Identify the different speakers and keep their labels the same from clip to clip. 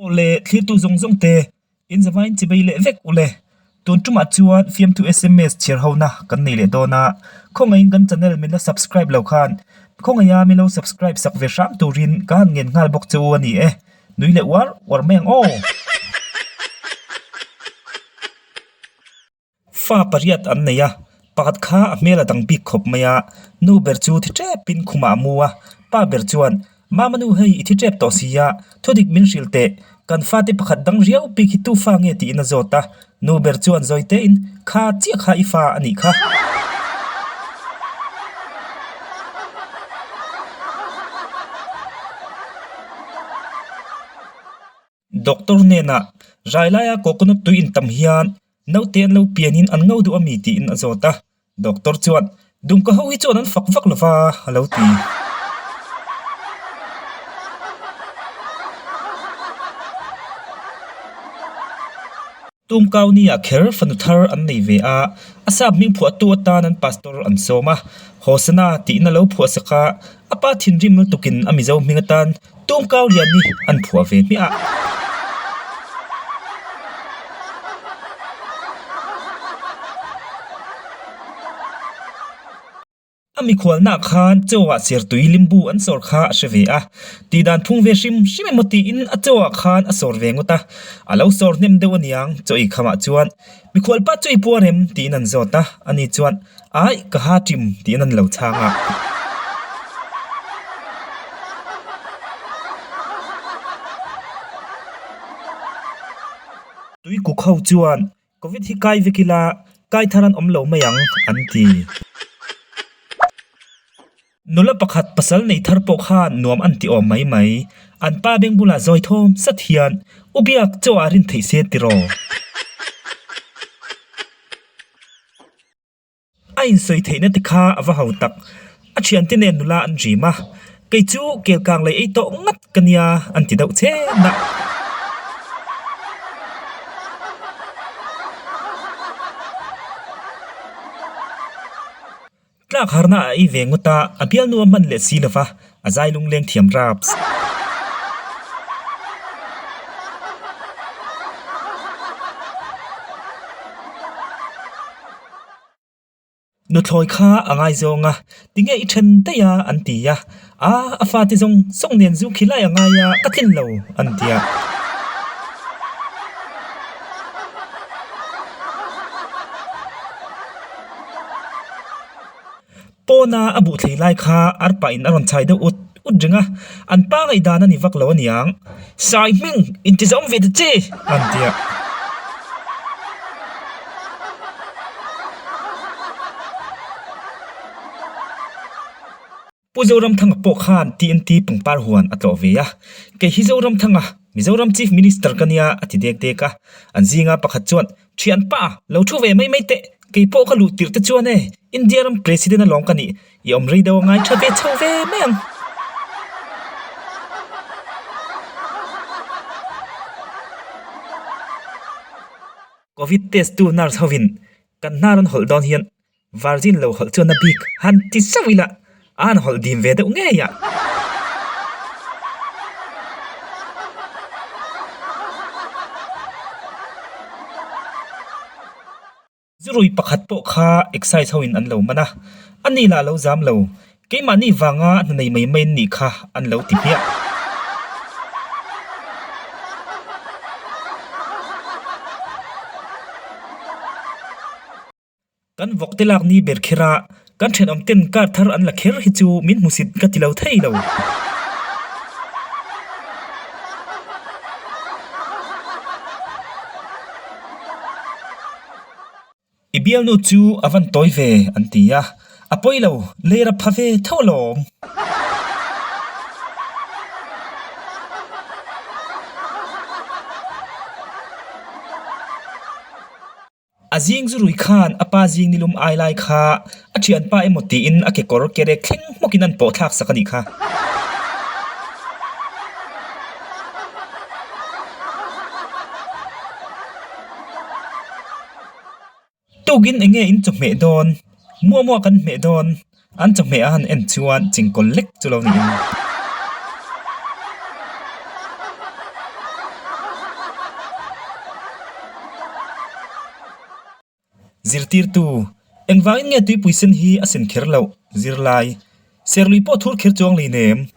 Speaker 1: Awle thlirtu zawng zawng te in zavain chibei leh vek ule. Tun tumah chuan fiamthu sms chhiar hona kan nei leh dawn a, khawngaihin kan channel min la subscribe lo khan khawngaiha min lo subscribe sak ve hram turin ka han ngen nghal bawk che u a ni e. Nui leh uar uar mai ang aw. Fa pariat an nei a, pakhat kha a hmel a dang bik khawp mai a, nu ber chu thi tepin khumah a mu a, pa ber chuan, Mama nu hei i thi tep tawh si a, thudik min hrilh teh, kan fate pakhat dang riau bik hi tu fa nge tiin a zawt a, nu ber chuan zawi tein, Kha chiah kha i fa a nih kha. Doctor hnenah rai laia coconut tui intam hian naute an lo pianin an ngo duh a mi tiin a zawt a. Doctor chuan, Dumka ho hi chuan an fak vak lova a lo ti. Tumkau nia kher fanu thar an nei ve a, a sap hming phuahtu atan an pastor an sawm a, Hosana tihna lo phuah sak a, a pa thinrim lutukin a Mizo hming atan Tumkau Liani an phuah ve hmiah a. A mikhualnaah khan chaw-ah sertui limbu an sawr kha a hre ve a, tihdan phung ve hrim hrim emaw tiin a chaw-ah khan a sawr ve ngawt a, a lo sawr hnem deuh aniang chaw ei khamah chuan mikhualpa chu i puar em tiin an zawt a, ani chuan Aih ka ha ṭim tiin an lo chhang a. Tuikuk ho chuan Covid hi kai vek ila, kai thar an awm lo mai ang, an ti. Nula pakhat pasal nei thar pawh khan nuam an ti awm mai mai. An pa beng bulah zawi thawm sat hian, U Biak, chaw ah rin theih se tiraw? A insawi theihna te kha a va ho tak. A thiante nen nula an rim a, Kei chu kelkang lei ei tawh ngat ka nia an ti deuh chen a. Tlak harna a ei ve ngawt a, a bialnu a hman leh si lova, a zai lungleng thiam raps. Nuthlawi kha a ngaizawng a, tinge i then daih a an ti a, a a fate zawng zawng nen zu khi lai a ngai a, ka tlin lo an ti a. Pawna a buh thlei lai kha arpa in a rawn chhai deuh ut ut reng a, an pa ngaihdan a ni vak lo aniang. Sai hming intizawm ve ta che an ti a. Pu Zoramthanga pawh khan TNT pangpar huan a tlawh ve a, kei hi Zoramthanga, Mizoram Chief Minister ka nia a ti dek dek a. An zinga pakhat chuan, Thianpa, lo thu ve mai mai teh, kei pawh ka luh tirh te chuan e, India ram President alawm ka nih, i awm rei deuh a ngai tha ve chho ve mai ang. Covid test tu nurse hovin kan hnar an hawlh dawn hian Virgin lo hawlh chuan a bik han ti zauh ila a han hawlh dim ve deuh ngei a. Zurui pakhat pawh kha excise ho in an lo man a, a ni lah lo zam lo, keimahni vanga hna nei mai mai an nih kha an lo ti hmiah. Kan vawk te lak ni ber kher a, kan thenawm ten car thar an la kher hi chu min hmusit ka ti lo thei lo. I bialnu chu a van tawi ve an ti a, a pawi lo, ler a pha ve tho alawm. A zing zu rui khan a pa zing nilum ai lai kha a thianpa emaw tiin a kekawr kerek thleng hmawkin an pawh thlak sak a nih kha. Tukin enge in chawhmeh dawn? Muah muah kan hmeh dawn. An chawhmeh a han en chuan chingkawl lek chu lo niin. Zirtirtu, Engvangin nge tuipui sen hi a sen kher loh? Zirlai, Serlui pawh thur kher chuang lei nem.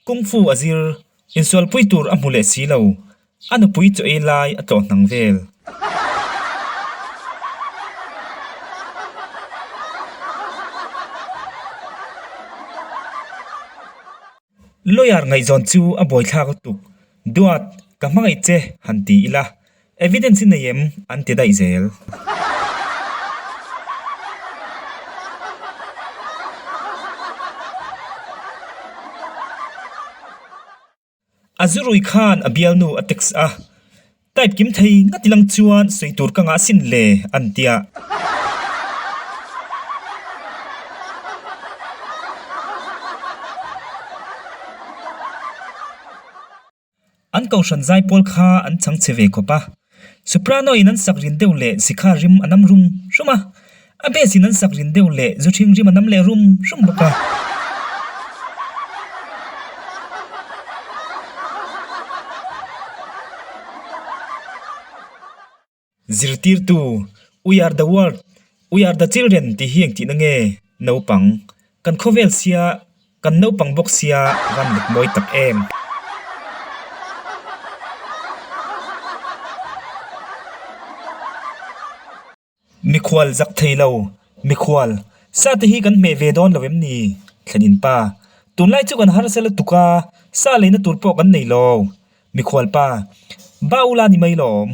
Speaker 1: Kung Fu a zir, insualpui tur a hmu leh si lo, a nupui chaw ei lai a tlawh hnang vel. Lawyer ngaihzawn chu a buaithlak lutuk, Duat, ka hmangaih che han ti ila, evidence i nei em? an ti daih zel. A zurui khan a bialnu a text a, Type kim thei ngat ilang chuan sawi tur ka ngah sin le, an ti a. An kohhran zai pawl kha an chang che ve khawp a. Soprano in an sak rin deuh leh sikha rim a nam rum rum a, a bass in an sak rin deuh leh zu ṭhing rim a nam leh rum rum bawk a. Zirtirtu, We are the world, we are the children tih hi engtihna nge? Naupang, Kan khawvel sia, kan naupang bawk sia van let mawi tak em? Mikhual zak thei lo, Mikhual, sa te hi kan hmeh ve dawn lo em ni? Thlen in pa, Tunlai chu kan harsa lutuk a, sa leina tur pawh kan nei lo. Mikhual pa, Ba ula ni mai lawm.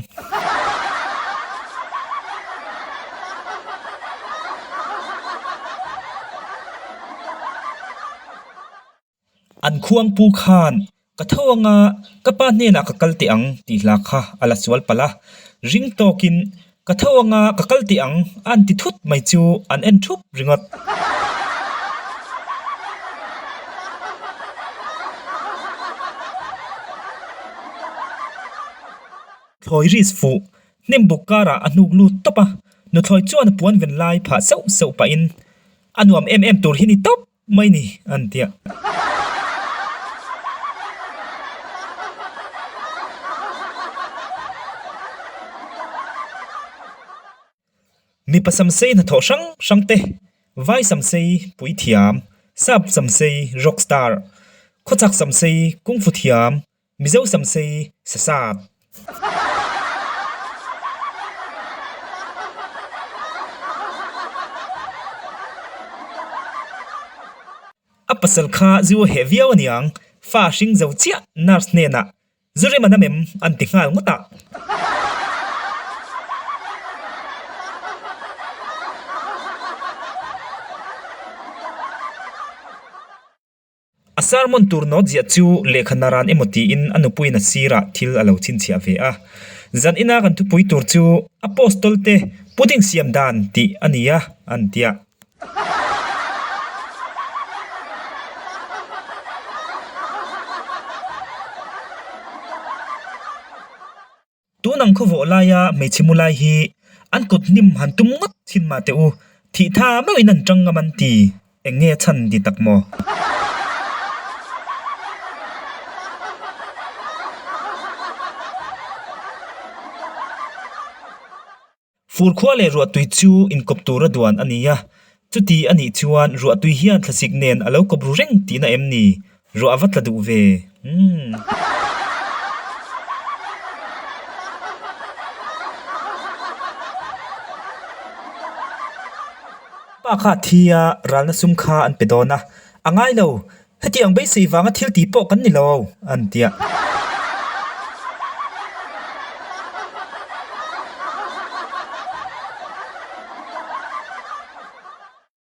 Speaker 1: An khuangpu khan ka tho anga ka pa hnenah ka kal teh ang tih hla kha a la sual palh a, ring tawkin ka tho anga ka kal teh ang a an ti thut mai chu an en thup ringawt. Thlawi ris fuh hnim buk karah a hnuk lut tawp a, nuthlawi chuan a puan ven lai phah sauh sauh pahin a nuam em em tur hi ni tawp mai ni an ti a. Mipa samsei hnathawh hrang hrang te, vai samsei puithiam, sap samsei rock star, khawchhak samsei kungfu thiam, Mizo samsei sasat. A pasal kha zu a heh viau aniang, fa hring zo chiah nurse hnenah zu rem an am em an ti nghal ngawt a. A sermon tur nawt ziah chu lehkha naran emaw tiin a nupuiin a sirah thil a lo chhinchhiah ve a. Zan ina kan thupui tur chu Apostol te pudding siam dan tih a ni a, an ti a. Tun ang khawvawh laia hmeichhe mu lai hi an kut hnim han tum ngawt thin mah teh u, thih tha meuhin an tang ngam an ti, eng nge chhan ti tak maw? Furkhua leh ruahtui chu inkawp tura duan a ni a, chuti a nih chuan ruahtui hian thlasik nen a lo kawp ru reng tihna em ni? Ruah a va tla duh ve. Umm. Pa kha a thi a, ralna sum kha an pe dawn a, a ngai lo, hetiang beisei vanga thil tih pawh kan ni lo, an ti a.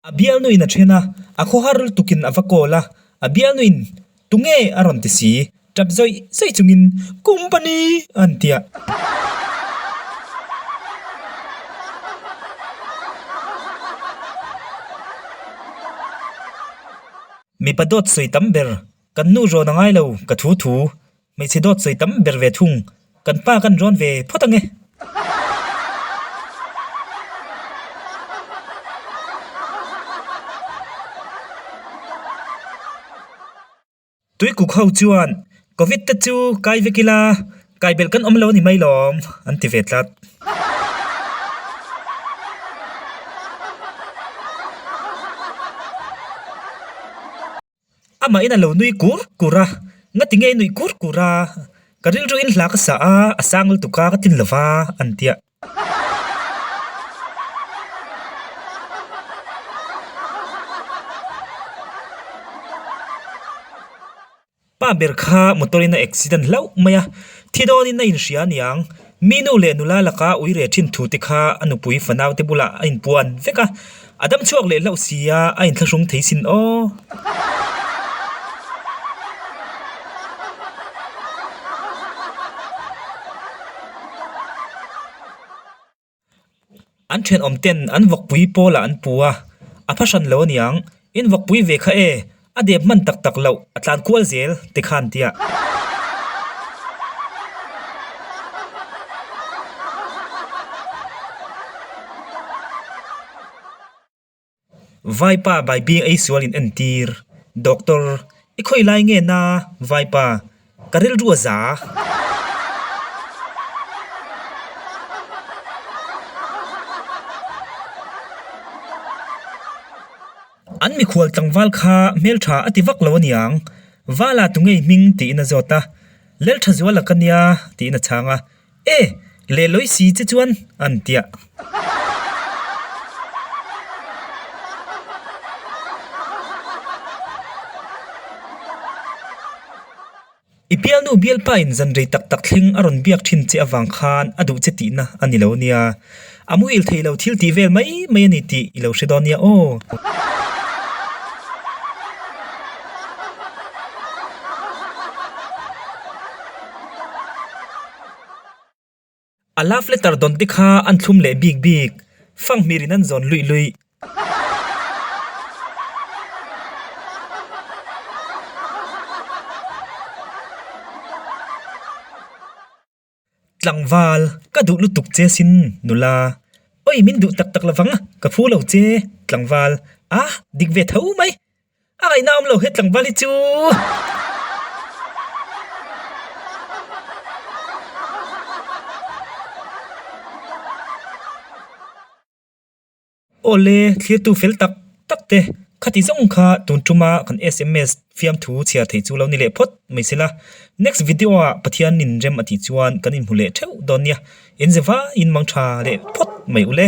Speaker 1: A bialnuin a then a, a khawhar lutukin a va call a, a bialnuin tunge a rawn ti si, tap zawih zawih chungin Company an ti a. Mipa dawt sawi tam ber, kan nu rawn a ngai lo, ka thu thu, Hmeichhe dawt sawi tam ber ve thung, kan pa kan rawn ve phawt ange. Tuikuk ho chuan Covid te chu kai vek ila, kai belh kan awm lo a ni mai lawm, an ti ve tlat. Amahin a lo nui kur kur a, Ngati nge i nuih kur kur a? Ka rilruin hla ka sah a, a sang lutuk a ka tin lo va, an ti a. Pa ber kha motor in a accident hlauh mai a, thi dawnin a inhria aniang. Mi nu leh nula laka ui reh thin thu te kha a nupui fanau te bulah a inpuan vek a, a dam chhuak leh hlauh sia a inthlahrung thei sin aw. An thenawm ten an vawkpui pawlah an pu a, a pha hran lo aniang, in vawkpui ve kha e, a dep hman tak tak loh, a tlan kual zel ti khan tia. Vaipa Baibing ei sual in entir, Doctor, i khawi lai nge na Vaipa, ka rilru a za. An mikhual tlangval kha hmeltha a ti vak lo aniang, Vala tu ngei hming tiin a zawt a, Leltha zuala ka nia tiin a chhang a, E! Lehlawi si che chuan an tiah. I bialnu bialpa in zan rei tak tak thleng a rawn biak thin che avang khan a duh che tihna a ni lo nia. A muhil thei lo thil tih vel mai mai a ni tih i lo hre dawn nia aw. A love letter dawn te kha an thlum leh bik bik, fanghmir in an zawn luih luih. Tlangval, ka duh lutuk che sin, nula. Oi min duh tak tak lovang, ka phu lo che, tlangval. A, dik ve tho mai. A ngaihna awm lo he tlangval hi chu. Awle, thlirtu fel tak tak te, khati zawng kha tun tuma kan sms fiamthu chhiar thei chu lo ni leh phawt mai sela. Next video ah Pathian in rem a tih chuan kan inhmu leh theuh dawn nia. Inzeva in mang tha leh phawt mai ule.